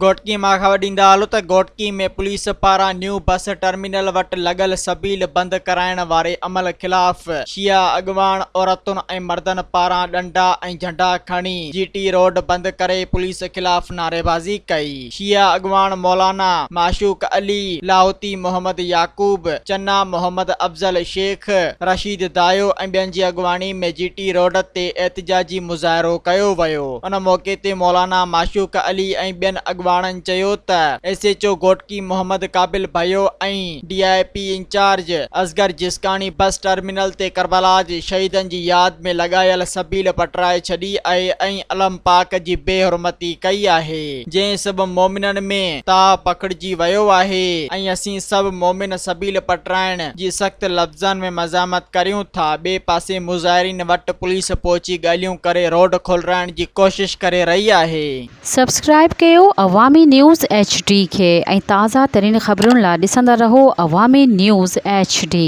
گهوٽڪي مان خبر ڏيندا هلو ته گهوٽڪي ۾ پوليس پاران نيو بس ٽرمينل وٽ لڳل سبيل بند ڪرائڻ واري عمل خلاف شيعا اڳواڻ عورتن ۽ مردن پاران ڏنڊا ۽ جهنڊا کڻي جي ٽي روڊ بند ڪري پوليس خلاف نعريبازي ڪئي. شيعا اڳواڻ مولانا معشوق علي لاهوتي، محمد يعقوب چنا، محمد افضل شيخ، رشيد دايو ۽ ٻين جي اڳواڻي ۾ جي ٽي روڊ تي احتجاجي مظاهرو ڪيو ويو. ان موقعي تي مولانا معشوق علي ۽ ٻين اڳواڻن چيو ته S H O Ghotki Muhammad Qabil Bhayo ۽ D I P incharge Asghar Jiskani bus terminal تي ڪربلا جي شهيدن جي ياد ۾ لڳايل سبيل پٽرائي ڇڏي آهي ۽ علم پاڪ جي بي حرمتي ڪئي آهي جنهن سبب مومنن ۾ تاء پکڙجي ويو آهي ۽ اسين سڀ مومن سبيل پٽرائڻ جي سخت لفظن ۾ مزاحمت ڪريون ٿا ٻئي پاسي مظاهرين وٽ پوليس پهچي ڳالهيون ڪري روڊ کولرائڻ جي ڪوشش ڪري رهي آهي. سبسڪرائيب ڪيو عوامي نيوز ايڇ ڊي کي ۽ تازه ترين خبرن لا ڏسندا رهو عوامي نيوز ايڇ ڊي.